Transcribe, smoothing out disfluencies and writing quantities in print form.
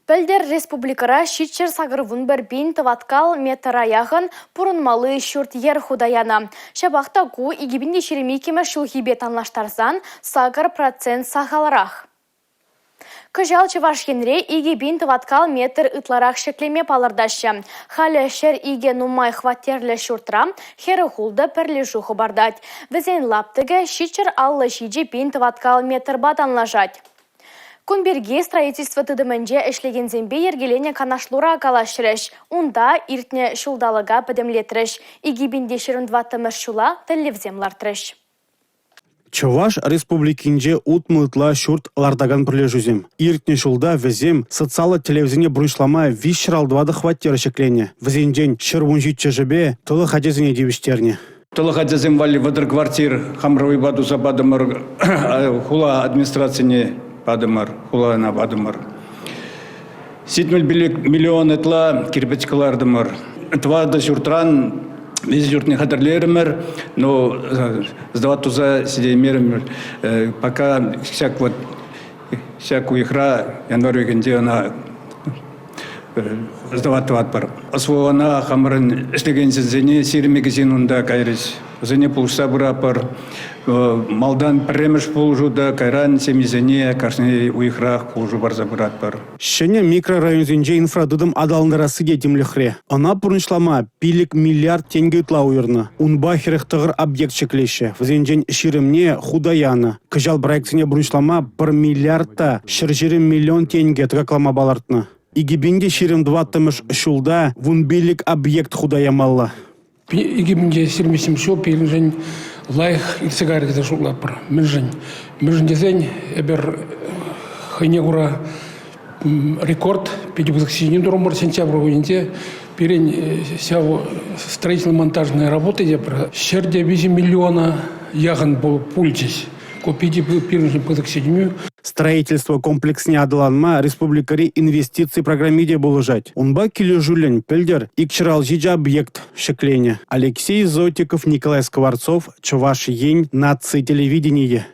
Пӗлтӗр республикӑра 781 пин тӑваткал метра яхӑн пурӑнмалли ҫурт-йӗр хута янӑ. Ҫапах та ку 2022-мӗш ҫулхипе танлаштарсан 8 процент сахалрах. Кӑҫал Чӑваш Енре 2 пин тӑваткал метр ытларах ҫӗклеме палӑртаҫҫӗ. Халӗ 102 нумай хваттерлӗ ҫуртра 46 пӗрлешӳ хӑпартать. Вӗсен лаптӑкӗ 757 пин тӑваткал метрпа танлашать. Кун пирки строительство тытӑмӗнче ӗҫлекенсемпе йӗркеленӗ канашлура калаҫрӗҫ. Унта иртнӗ ҫулталӑка пӗтӗмлетрӗҫ, 2024-мӗш ҫула тӗллевсем лартрӗҫ. Чӑваш Республикинче 60 ытла ҫурт лартакан пӗрлешӳсем. Иртнӗ ҫулта вӗсем социаллӑ тӗллевсене пурнӑҫлама 354 хваттер ҫӗкленӗ. Вӗсенчен 117-шӗпе тӑлӑх ачасене тивӗҫтернӗ. Тӑлӑх ачасем валли 30 квартир хамӑр вӑйпа туса патӑмӑр, хула администрацине патӑмӑр, хулана патӑмӑр. 75 миллион ытла кирпӗч кӑлартӑмӑр. Тӑватӑ ҫуртран виҫӗ ҫуртне хатӗрлерӗмӗр, но сдавать туса ҫитеймерӗмӗр. Пока ҫак вот ҫак уйӑхра, январь уйӑхӗнче ӑна сдавать тӑватпӑр. СВОна хамӑрӑн ӗҫлекен ҫынсене 22 ҫын унта кайрӗҫ. Вӗсене пулӑшса пыратпӑр. Малтан пӗрремӗш пулӑшу та, кайран ҫемьесене кашни уйӑхрах пулӑшу парса пыратпӑр. Ҫӗнӗ микрорайонсенче инфратытӑм аталантарасси те тимлӗхре. Ӑна пурнӑҫлама 5 миллиард тенкӗ ытла уйӑрнӑ. Унпа 49 объект ҫӗклеҫҫӗ. Вӗсенчен 20-не хута янӑ. Кӑҫал проектсене пурнӑҫлама 1 миллиард та 120 миллион тенкӗ тӑкаклама палӑртнӑ. 2024-мӗш ҫулта 15 объект хута ямалла. 2023 ҫул пирӗншӗн лайӑх иртсе кайрӗ тесе шутлатпӑр. Мӗншӗн? Мӗншӗн тесен эпир хӑйне кура рекорд питӗ пысӑк ҫитӗнӳ турӑмӑр сентябрь уйӑхӗнче. Пирӗн ҫав строительно-монтажные работы тепӗр 103 миллиона яхӑн пулчӗҫ. Ку питӗ пирӗншӗн пысӑк ҫитӗнӳ. Строительство комплексне аталанма республикӑри инвестици программи те пулӑшать. Унпа килӗшӳллӗн пӗлтӗр 267 объект ҫӗкленӗ. Алексей Зотиков, Николай Скворцов, Чӑваш Ен наци телевиденийӗ.